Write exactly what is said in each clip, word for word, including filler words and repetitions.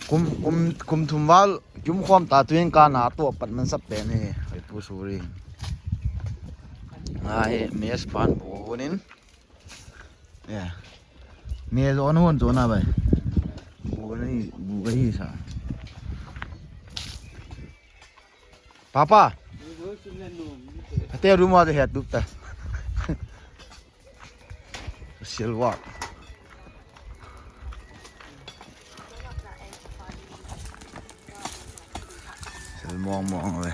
Kum, kum, kum thum val, kum khom ta tuin ka na to pat man sap pe ni. Ai pu suri. Ai, mes pan bu hunin. Ya. Mes on hon to na bai. Bu ni, bu ka hi sa. Papa. Ate room wa de het dup ta. Silwa. Sil mong mong le.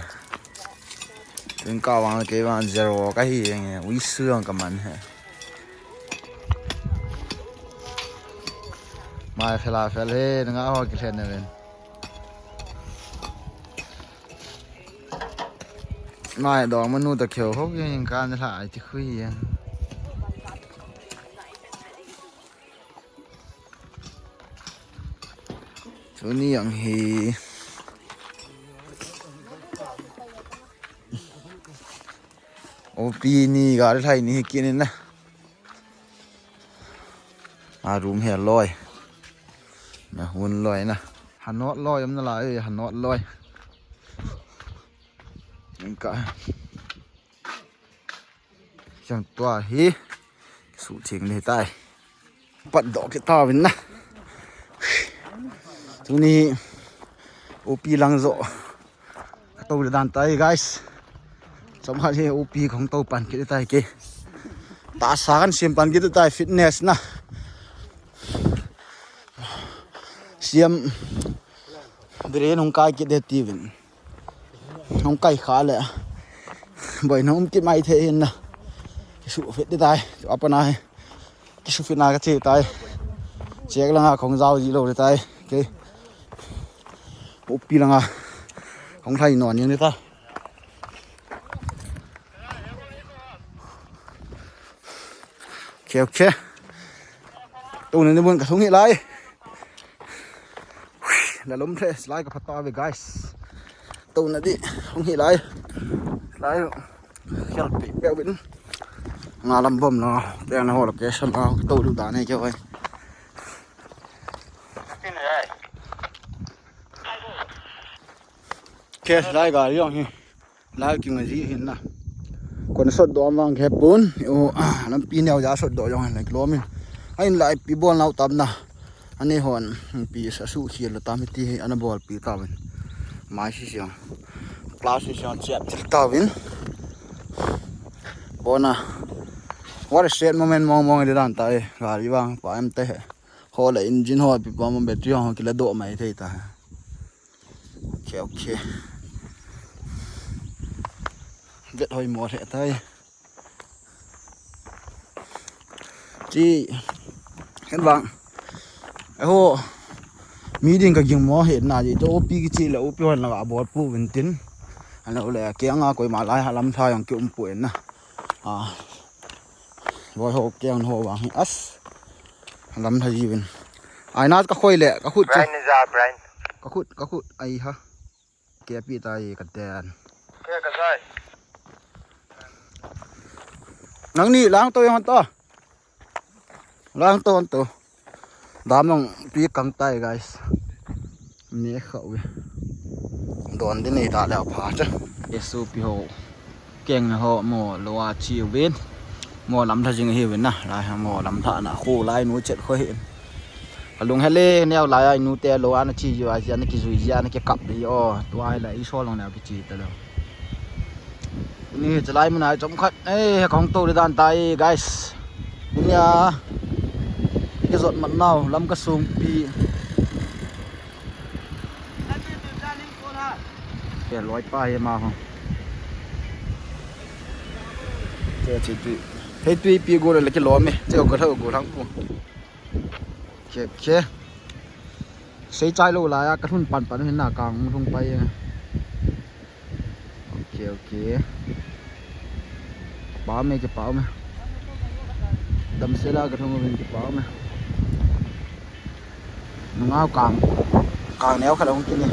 Tun ka wang ke wang zero ka hi yeng e. Ui su yong ka man he. Mai phela phel he, nga ho ki hlen ne ven. Mai dong manu ta kheu ho ke ing kan la ai ti khui ya. Tuni ang hi. Opi ni gari lai ni kinin na. A room he loi. Na hun loi na. Hanot loi, um na lai, hanot loi. Engka. Chang tua hi. Su thing ni tai. Pat do ki ta vin na. Tuni upi lang zo. Ka to dan tai, guys. Chom khat hi upi khong to pan ki tai ke. Ta sa kan sim pan ki tai fitness na. Siam. Biren hung kai ki de ti vin. Hung kai kha le. Boi na um ki mai the hin na. Su fit de tai. Apa na hai. Kisu fina ka che tai. Chek langa khong jao ji lo le tai. Ke. Upi langa. Khong thai non ni ta. Okay, okay. Tu ni mun ka sung hi lai. La lum the, lai ka phat ta ve, guys. To na di, hung hi lai. Lai, help pe pe win. Nga lam bom na, pe na ho location na, to lu da ne ke wai. Ke lai ga yong hi. Lai king a ji hin na. Kon sot do mang ke pun. O, ah, lampi neo ja sot do yong hin lai kilomin. Ain lai pi bol nau tam na. Ani hon pi sa su khel tam ti hi ana bol pi ta vin. Mai si siang. Class si siang chep til ta vin. Bona. What a sad moment mong mong de dan ta e. Gari vang pa em te he. Ho la engine ho pi pa mo battery ho kila do mai thei ta. Okay, okay. Vet hoi mo he tai. Chi, kan bang. Aho, mi ding ka ging mo he na ji, to pi ki chi le, upi hon la bol pu vin tin. Ano le, ke anga koi ma lai ha lam tha yong ki um pu en na. Ah. Boi ho ke an ho bang hi as. Lam tha ji vin. Ai na ka khoi le, ka khut che. Brian is up, Brian. Ka khut, ka khut, ai ha. Ke pi tai ka ten. Ke ka sai. Nang ni lang to yong to. Lang to to. Dam long pi kang tai, guys. Ne kha u. Don din nei da le pha cha. Yesu pi ho. Keng na ho mo lo a chi u vin. Mo lam tha jing hi vin na. Lai ha mo lam tha na khu lai nu chet kho hi. Ka lung hele neo lai a inu te lo ana chi ju a, ji ana kijui ji ana kikap di o. Tua hi la i so long neo kichi ta lo. Ni chalai mun ai chom khat. Eh, kong to di dan tai, guys. Nia. Ki jot mat nau lam ka sung pi. Ke loi pa hi ma ho. Che che tui. Hei tui pi go le ki lo me. Che ko tho go thang pu. Khe, khe. Sei chai lo la ya, ka thun pan pan hin na kang thung pai. Okay, okay. Pa me, ke pa me. Dam se la ka thung min ke pa me. Nungau kang. Kang neo kha lo kini.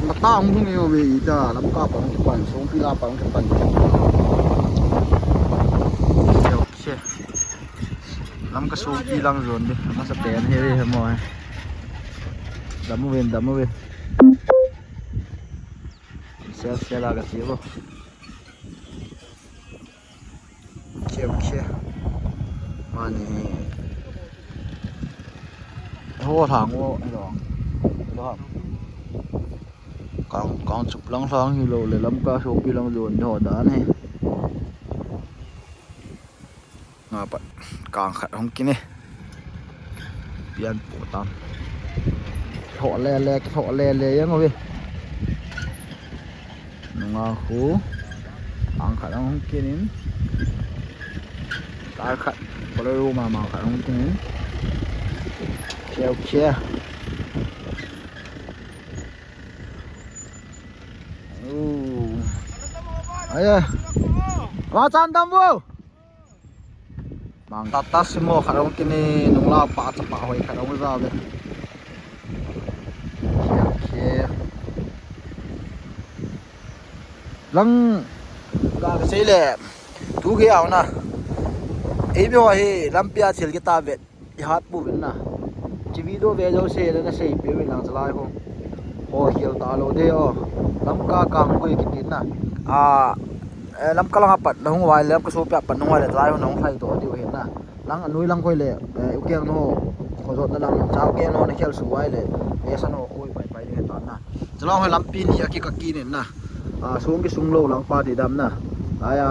Mata hung thung yo ve ita, lam ka pa ke pan, song pi la pa ke pan. Okay, okay. Lamka sungpi lang jon di. Masa pen he he mo he. Damu ven, damu ven. Sel sel aga sibo. Khe, khe. Mani. Ho thang ho, lo. Lo. Kang, kang chup lang thang hi lo le Lamka sungpi lang jon di ho dan he. Nga pat kang khat hung kin e. Pian pu tam. Tho le le, tho le le yang ve. Nunga khu kang khat hung kin in. Tar khat, Bolero mama khat hung kin in. Kheu khia. Aya. Wa chan dam bo. Mang Tata Sumo khat hung kin e, nungla pa chapa hoi khat hung ja ve. Okay, okay. Lang ga ka sei le. Tu ke au na. Ei bi ho hi lampi a thil kita vet. I hat pu vin na. Chi video ve jo se na sei pe vin lang chalai ho. Ho hial ta lo de o. Lamka kang koi kitin na. A, eh, Lamka lang apat na hung vai le, Lamka sungpi apat na hung vai le, chalai ho na hung thai to di hin na. Lang anui lang koi le, eh, ukeng no. Ko jot na lang, cha ukeng no na khel su vai le. Esa no koi pai pai de ta na. Chalai ho lampi ni aki ka kinin na. A, sung ki sung lo lang pa di dam na. Aya,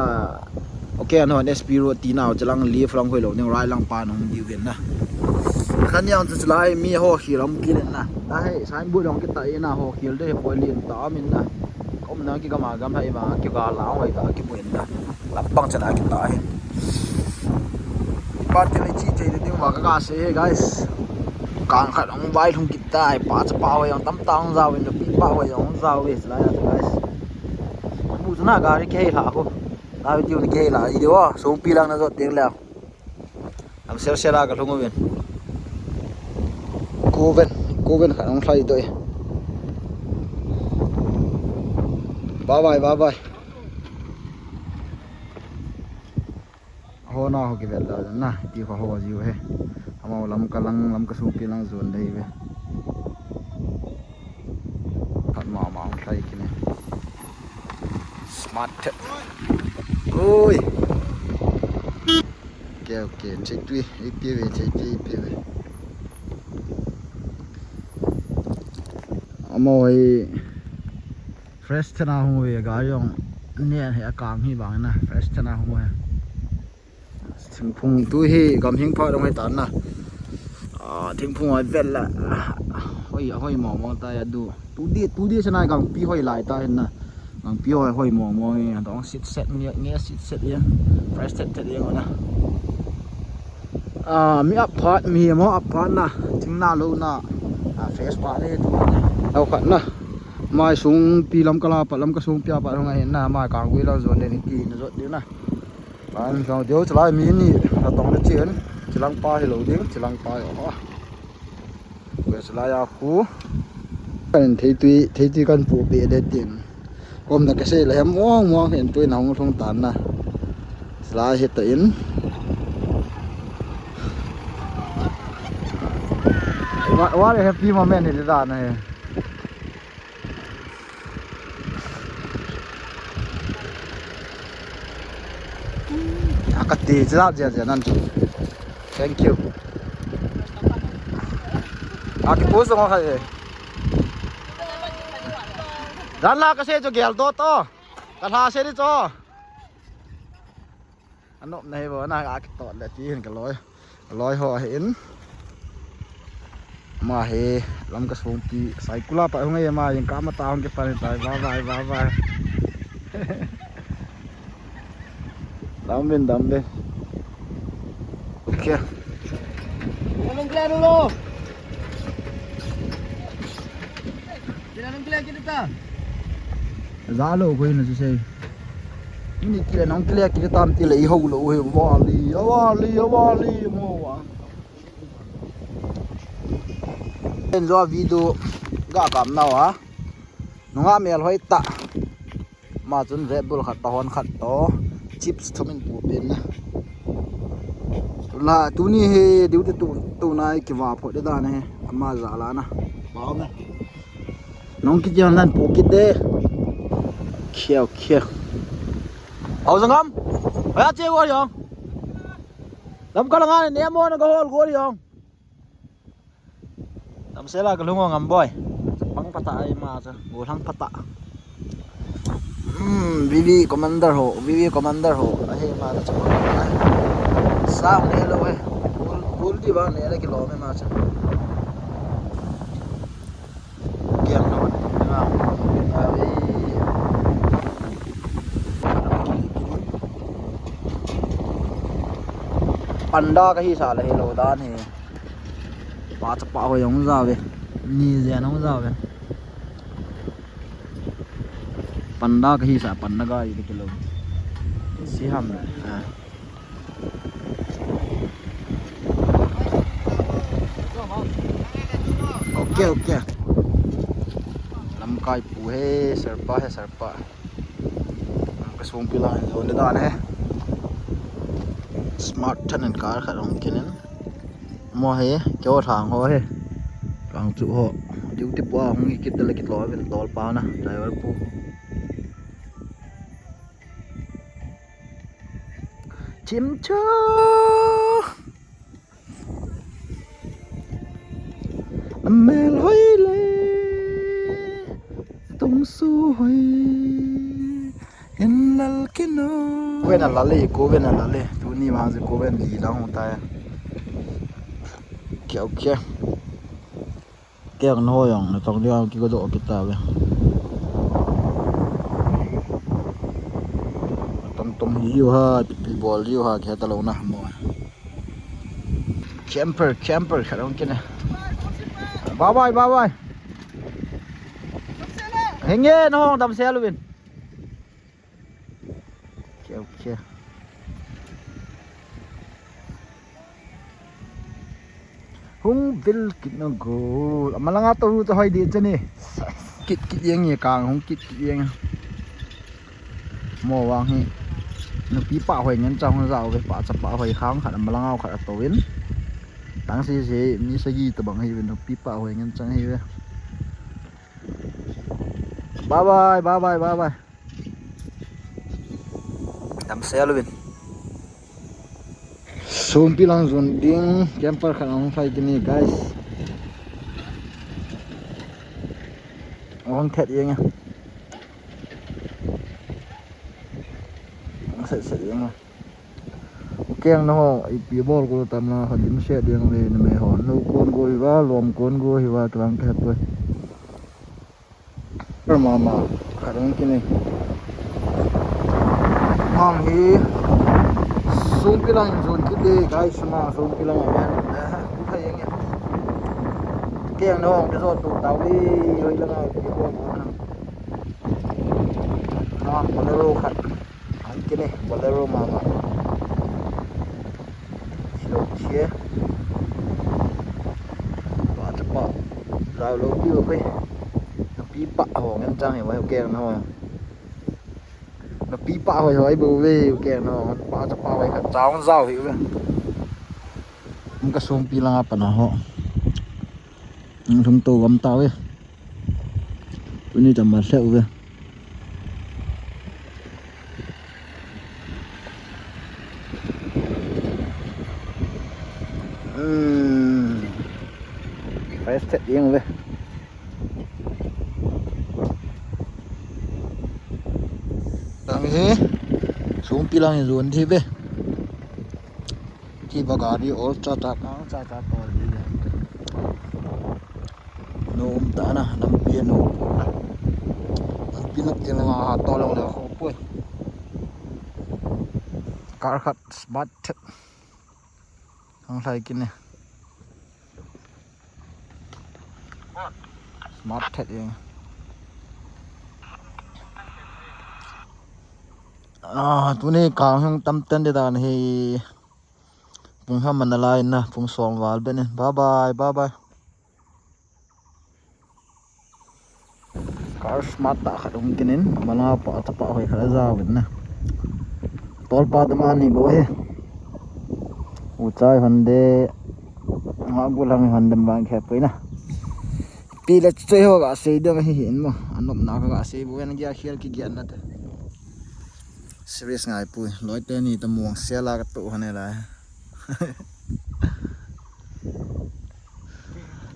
okay, ano, an S P road ti nau, chalang lift lang hoi lo, ning rai lang pa nung diu den na. Kan yang chu chalai mi ho hi lam ki den na. Dai, sign board long kita ina ho kil de, poi lin ta min na. Kom na ki gama gam hai ma, ki ga la hoi ta ki buen na. Lampang chala kita hin. Party le chi che ding ma ka ka se he, guys. Kang khat hung vai lhung kita, pa chapa hoi ang tam tang ja win, pi pa hoi ang ja win, chalai ya, guys. Mu chu na gari kei la ko. Na video ni kei la video a, sungpi lang na jot ding le. Am sel sel a ka lhung uvin. Koven, koven khat hung thlai doi. Bye bye, bye bye. Ho na ho kivel la na, ti kho ho jiu he. Amau Lamka lang, Lamka sungpi lang jon dei ve. Phat ma ma hung thlai kine. Smart tech. Oi. Okay, okay. Check tui. Ipi ve, check tui, ipi ve. Amau hi fresh thena hung ve ga jong. Nen he akang hi bang na. Fresh thena hung ve. Thingphung tu hi gamhing pha dong hi ta na. A, thingphung a vel la. Hoi, hoi mo mo ta ya du. Tu di, tu di sana gampi hoi lai ta hin na. Gampi hoi, hoi mo mo hi. Dong sit set ni, nge sit set ya. Fresh set set ya na. A, mi ap phat, mi mo ap phat na. Thing na lo na. A, fresh phat ni tu. Lo khat na. Mai sungpi Lamka la pa, Lamka sungpi a pa hung a hin na. Mai kang gui la jon de ni ti na jot de na. An jong deu chalai mi ni, na tong le chen, chilang pa hi lo ding, chilang pa hi o. Koi chalai a khu. Kan thei tui, thei tui kan pu pe de tin. Kom na ka sei la hem muang muang hen tui na hung thung tan na. Chalai hi ta in. What, what a happy moment it is, na he. Akati jia jia jia nan chu. Thank you. Aki post ngo khai. Dan la ka se chu gel do to. Ka la se ri cho. Anop na hi bo na, a kitot le ti hin ka loi. Ka loi ho hin. Ma hi Lamka sungpi cycle a pa hung e ma hin ka ma ta hung ke pa ni tai. Bye bye, bye bye. Dam bin, dam bin. Okay. Anong klaro lo? Anong klaro kita? Zalo ko yun, nasisay. Ini kila nang kila kita tam tila ihaw lo he wali, wali, wali mo wa. Enzo video ga kam na wa. Nunga mel hoi ta. Ma chun Red Bull khat ta hon khat to. Chips thumin pu pen na. La tuni hi duty tu tu nai kiva pho de dan hi. Ama ja la na. Ba me. Nong kiti hon dan pu kit de. Khiau khiau. Au jangam. Ba che go yong. Lam ka la nga ne mo na ka hol go yong. Tam sela ka lungo ngam boy. Pang pata ai ma cha. Go lang pata. Hmm, V V commander ho, V V commander ho. Ahe ma cha pang pata ai. Sa ne lo he. Gol, gol di ba ne la kilo me ma cha. Kiam no. Avi. Panda ka hi sa la hi lo dan hi. Pa chapa hoi hung ja ve. Ni jen hung ja ve. Panda ka hi sa panda ga i kilo. Si ham le. Ha. Okay, okay. Lamkai pu he, serpa he, serpa. Ka sung pila in zone dan he. Smart than in car khat hung kinin. Mo he, kyo thang ho he. Kang chu ho. Duty pu a hung kit le kit lo vin tol pa na. Driver pu. Chim chu. Amel hoi le. Tung su hoi. In lal kino. Ven a lal e, ko ven a lal e. Tuni ma ji ko ven li la hung ta ya. Kiau kia. Kiang no yang na tong dia ki ko do kita ve. Tong tong hiu ha, pi pi bol hiu ha, kia ta lo na mo. Camper, camper, khat hung kine. Bye bye, bye bye. Henge, no, dam se aluvin. Okay, okay. Hung vil kit na gol. Amalanga to ru to hoi di chani. Kit kit yang ye kang hung kit kit yang. Mo wang hi. Nupi pa hoi ngen chang hung zau ve pa cha pa hoi khang khat amalanga khat ato in. Tang si si mi sagi to bang hi ve nupi pa hoi ngen chang hi ve. Bye bye, bye bye, bye bye. Dam se aluvin. Sumpi lang zun ding, camper khat hung sai kini, guys. Hung thet yang ya. Hung set set yang ya. Keng na ho, ipi bol ko tam na, ha dim set yang le na me ho. No kon go hi va, lom kon go hi va, tlang ke poi. Mama, khat hung kine. Mam hi, sumpi lang zun kit de, guys, ma sumpi lang amen. Eh, ku thai yang ya. Keng na hung kizo tu tawi, hoi lang ai, ki bol ko na. Mam, Bolero khat. Hung kine, Bolero mama. Ilo che. Pa cha pa. Lau lo pi ko. Nupi pa ho ngen chang hi wai keng na ho. Nupi pa ho ho ai bo ve keng na ho. Pa cha pa wai khat chang zau hi ve. Hung ka sumpi lang a pa na ho. Hung thum to gam ta ve. Tuni ta ma lheh ve. Hmm. Fresh thet ding ve. Tang hi. Sumpi lang hi zun thi ve. Ki ba gari ol cha cha kang cha cha to li le. No um ta na, lampi no um ta. Lampi na ti na ha to lo le ho poi. Car khat smart thet. Hung lai kine. Smart thet yang. Ah, tuni kang hung tam ten de dan hi. Pung ham man a lai na, pung som val ben in. Bye bye, bye bye. Car smart ta khat hung kinin, mala pa cha pa hoi khat a ja vin na. Tol pa ta ma ni bo he. Uchai Honda. Nga gulang Honda bang khe pui na. Pi le choi ho ga sei dong hi hin mo. Anop na ka ga sei bu en gia khel ki gia na te. Serious ngai pui. Loi te ni ta muang sela ka tu hane la.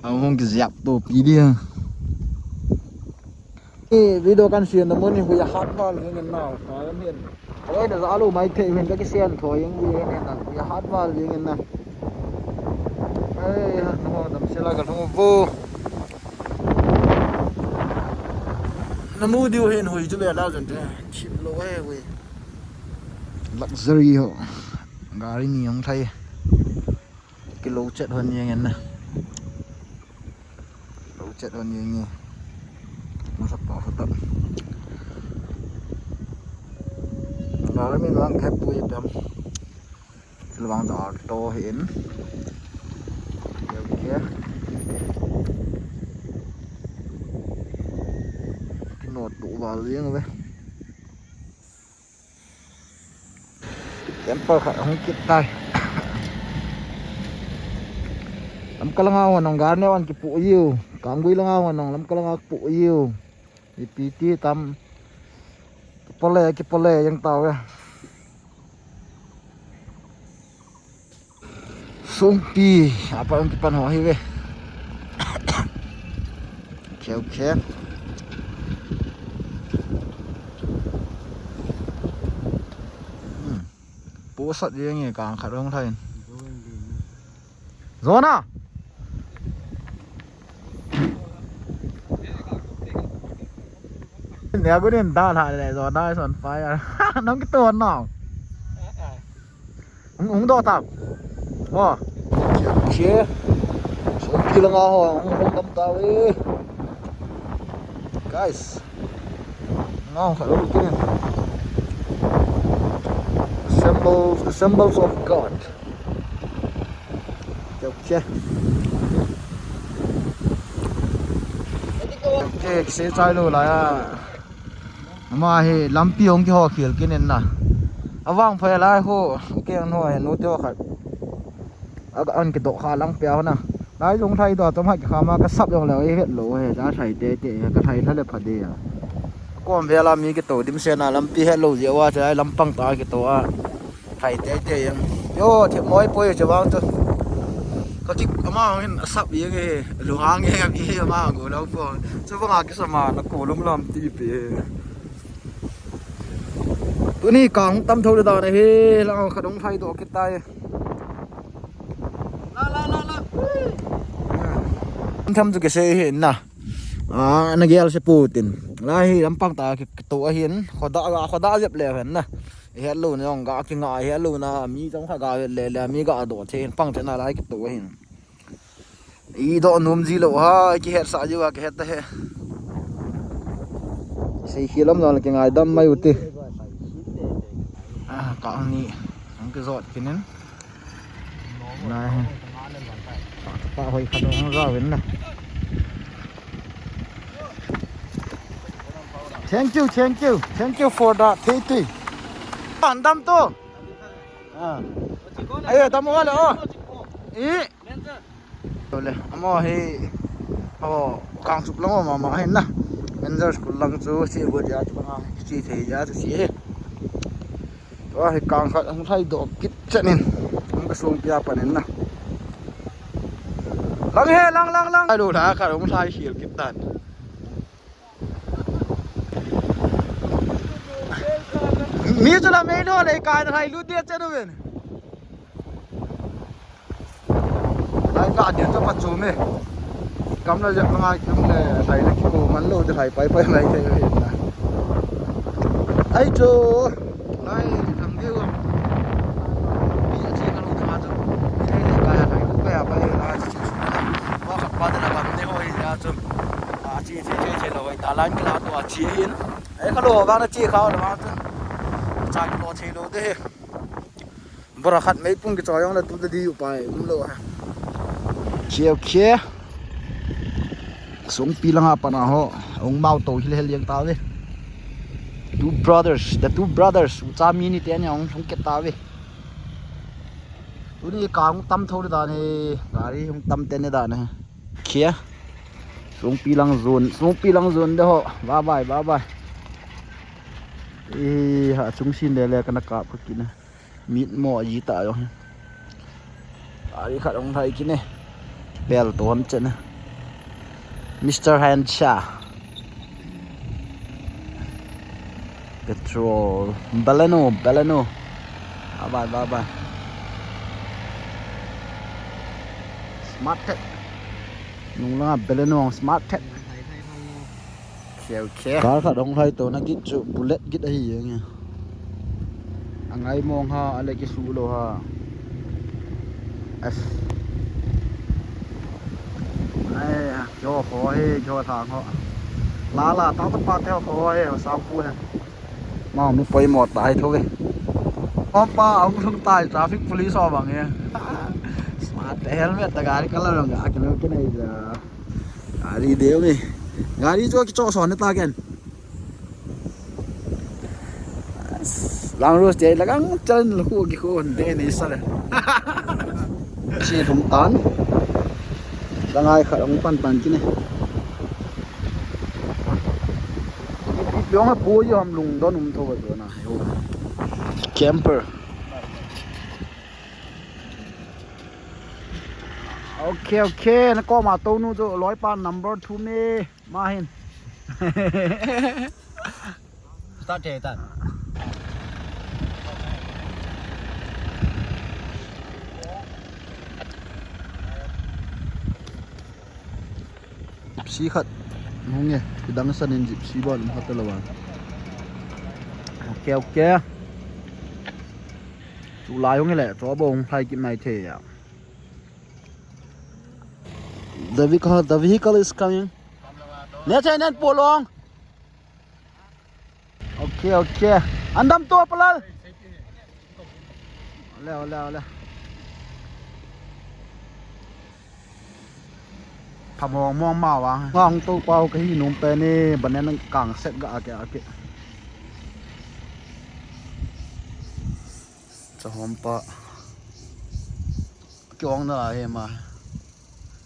Ang hong ki ziap tu pi dia. Video kan sian na mun hi huya hat val jing in na, ka lam hin. Oi na za lo mai thei hin ka kisian tho jing jing in na, huya hat val jing in na. Ei, ha, na ho dam sela ka lhung vo. Na mu diu hin hui chu be la jan te. Chip lo e hui. Luxury ho. Gari ni hong thai. Kilo chet hon jing in na. Lo chet hon jing e. Masak pa khuta. Gari min vang khep pui tam. Silvang da to hin. Okay, okay. Kinot du val jing ve. Temple khat hung kit tai. Lamka langa hon nong gar neo an kipu iu. Kanggui langa hon nong Lamka langa kipu iu. Ipi ti tam. Kipole, kipole, jeng tau ya. Songpi, apa ang kipan ho hi ve. Okay, okay. Hmm. Posat jeng e kang khat hong thain. Zona. Nia gunin da la le Zona is on fire. Nong kitu nong. Hung, hung do tam. Mo. Che. Songpi langa ho, hung, hung dam ta ve. Guys. Ngau kha lo kinin. Symbols, the symbols of God. Che, che. Che, se chai lo la ya. Ama hi lampi hong kiho khel kinin na. Avang phai lai ho, keng ho, he nu te ho khat. A, an kidoh kha lang pia ho na. Lai jong thai doh, tom ha kikha ma ka sap jong le, ei het lo he, ja thai te te, ka thai tha le pha de ya. Kom vela mi kito dim se na lampi het lo je wa, chai lampang ta kito a. Thai te te yang. Yo, the moi poi che vang tu. Ka kik ama hin asap ye ke, lu hang ye ka bi ama go lo po. Chu vang a kisa ma na ko lum lam ti pe. Tuni kang tam tho le da na he, la ka dong thai doh kit tai. La, la, la, la. Tham chu kisei hi na. A, na gel se putin. La hi lampang ta ki, kitu ahin. Khoda ga, khoda jep le hen na. Hello na jong ga kinga, hello na mi jong kha ga le le mi ga do the hin pang the na lai kitu ahin. I do num ji lo ha, ki het sa ji wa ki het ta he. Sei hi lam jong le kingai dam mai u ti. A, ka ang ni. Ang ki jot kinin. Nai. Pa hoi kha dong ra wen na. Thank you, thank you, thank you for the thei tui. An dam to. Ah. Ayo, dam wala oh. I. Tole, amo hi, amo, kang sup lang mama hin na. Menzer school lang chu, si bu dia chu bang, si thei dia chu si he. Tua hi kang khat hung thai doh kit chan in. Hung ka sung pia pan in na. Lang he, lang, lang, lang. Ai lo la khat hung thai khel kit tan. Mi chu la mei lo le ka na thai lu dia chan u ven. Lai ka dia chu pa chu me. Kam la ja ngai kum le lai le ki ko man lo de lai pai pai lai te na. Ai chu. Lai thang diu. Pi a chi ka lu thang chu. Ni le ka ya thai ku ka ya pai la chi chi. Wa khat pa de la kam ne ho hi ya chu. A chi chi chi chi lo ta lan ki la to a chi hin. Ai ka lo ba na chi ka lo ba chu. Cha ki lo chi lo de. Bora khat meipung kichoi jong le tu te di upai um lo ha. Khia khia. Songpi langa pana ho. Ong mau to hil hel yang ta ve. Two brothers, the two brothers. Cha mi ni te nia ong song ke ta ve. Tuni ka hung tam tho dan hi, gari hung tam ten dan hi. Kia. Sungpi lang zone, Sungpi lang zone de ho. Bye bye, bye bye. Ih, ha chung sin le le kana kap ka kit na. Mit mo ji ta jong. Gari khat hung lhai kit ne. Pel to ham chen ne. Mister Hancha. Petrol. Baleno, Baleno. Bye bye, bye bye. Smart Tech. Nung langa Baleno Smart Tech. Okay, okay. Car khat hung lhai to na kit chu bullet kit ahi jeng e. Angai mong ha, ale kisu lou ha. As. Ai, kyo ho he, kyo thang ho. La la, ta ta pa te ho he, sa pu he. Ma mi poi mo tai tho ve. Ho pa, ang lung tai, traffic police ho bang e. Smart helmet ta gari kala rong ga kilo kinai ja. Gari deu me. Gari chu kicho son ta ken. Lang Rose te la gang chan la khu ki khu de ni sa le. Chi thum tan. Langai khat ang pan pan kine. Yong a pu yom lung don um tho ba na. Camper. Okay, okay. Na ko ma to nu chu loi pa number two me. Ma hin. Start thei tan. Gypsy khat hung e, kidang san in Gypsy bol um khat lo wa. Okay, okay. Chu lai hung e le, chu bo hung phai kit mai thei a. The vehicle, the vehicle is coming. Ne chai nan polong. Okay, okay. An dam to palal. Ole, ole, ole. Phamong mong ma wa. Ngong to pau ka hi num pe ni, banen kang set ga ake ake. Chahom pa. Kiong na la he ma.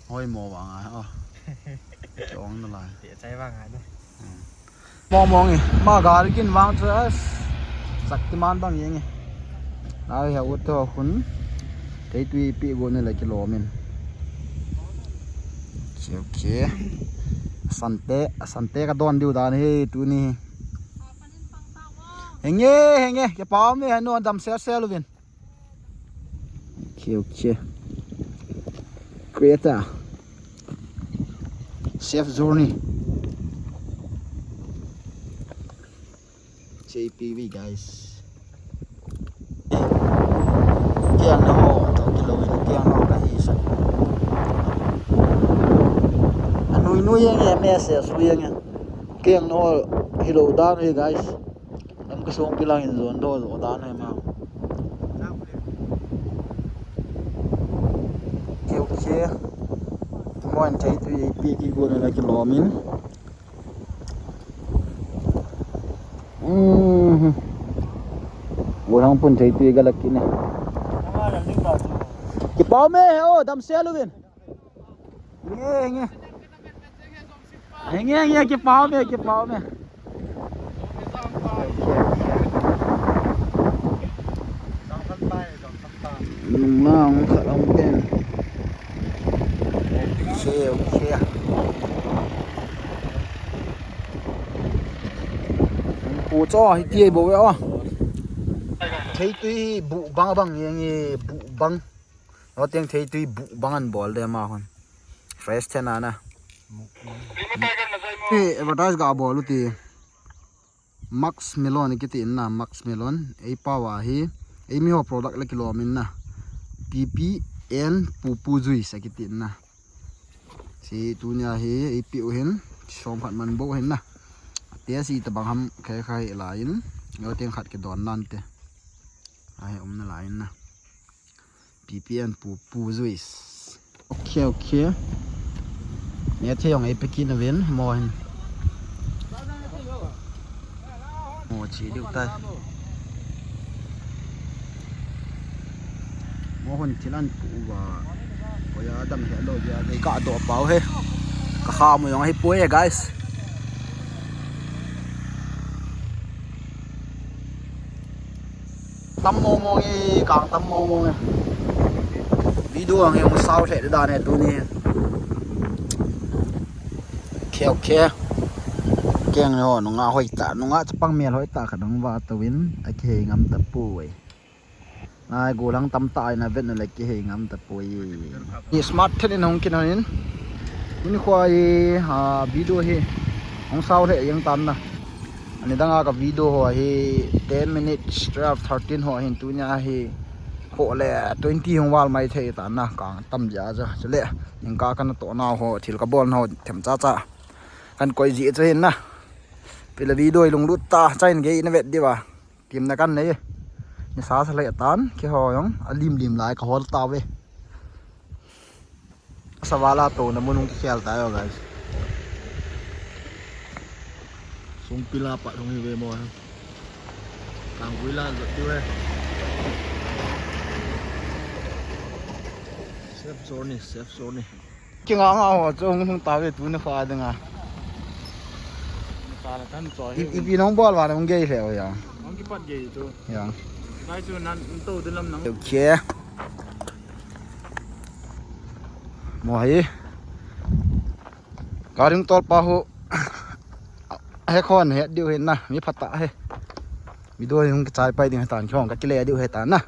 Hoi mo vang a, oh. Kiong na la. Ti chai vang a, no. Hmm. Mong mong e, ma gari kin vang chu as. Shaktiman bang jeng e. Lai ha ut to khun. Kei tui pi go ne la kilom in. Okay, okay. Sante, sante ka don diu dan hi tuni. Henge, henge, ke pa me hanu dam sel sel uvin. Okay, okay. Creator. Safe journey. J P V, guys. Kiang na ho, to kilo in kiang na ho ka hi sa. Anui nui yang ya me se su yang ya. Kiang na ho hilo dan hi, guys. Lam ka song pilang in zon do zo dan hai ma. Keu che. Mo an chai tu i pi ki go na ki lo min. Mhm. Wo hang pun chai tu i ga la ki ne. Ki pau me he o dam se lu vin. Nge, nge. Nge, nge, kipau me, kipau me. Nung na, nung khat ang ten. Okay, okay. Pu cho, hiti bo ve o. Thei tui bu bang bang, yang bu bang. Lo teng thei tui bu bang an bol de ma hon. Fresh thena na. Ni advertise ga bol u ti. Max Melon kiti na, Max Melon. Ei pau a hi. Ei mi ho product le kilom in na. P P and Pupu juice kiti na. Si tunia hi ei pi u hin. Som khat man bo hin na. Te si ta bang ham khai khai la in. Lo teng khat ki don nan te. Ai um na la in na. P P and Pupu juice. Okay, okay. Ne the yong ei peki na vin mo hin. Mo chi diu tai. Mo hon thil an pu uva. Koya dam he lo dia dei ka do pau he. Ka kha mo yong hi pu e guys. Tam mo mo nge, kang tam mo mo nge. Video ang yung sao he da ne tu ni. Okay, okay. Keng ho nunga hoi ta, nunga chapang mel hoi ta ka dong va to win. A ke ngam ta pu e. Nai, golang tam ta ai na vet na le kihei ngam ta poi. Ni smart then in hong kin hon in. Tuni khua hi, ha, video hi hong sao le yang tan na. Ani danga ka video ho hi ten minutes, twelve, thirteen ho hin tunia hi ho le twenty hong val mai thei tan na, kang tam ja ja. Chule, ning ka kana to na ho, thil ka bol na ho, them cha cha. Kan koi ji chu hin na. Pila video lunglut ta, chain gei na vet diva. Kimna kan nei. Ni sa sa le tan, ke ho yong, a lim lim lai ka hol ta ve. Sa vala to na mun hung kikhel ta yo, guys. Sung pila pa hung hi ve mo. Kang pui la zot ti ve. Safe zone ni, safe zone ni. Kinga nga ho, chu hung hung ta ve tu ni kha dinga. Ka la tan cho I, hi. Ipi nong bol va nong gei le o ya. Nong kipat gei chu. Ya. Kai chu nan to de lam nang. Okay. Mo hi. Ka ring tol pa ho. He khon he diu he na, mi phat ta he. Video hung kichai pai ding he tan khong ka kile diu he tan na.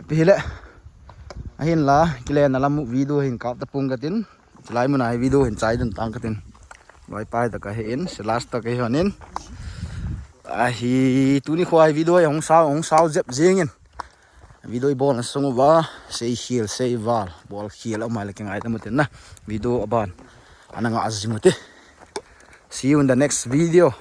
Pi le. Ahin la, kile na lam video hin kap ta pung ka tin. Chulai mun a hi video hin chai dun tang ka tin. Loi pai ta ka he in, si last ta ka he hon in. Ahi, tuni khua hi video hi hong sao, hong sao jep jing in. Video hi bol na sung uva, sei khel, sei val, bol khel a mai le ka ngai ta mu tin na. Video aban. Ana nga a jing u te. See you in the next video.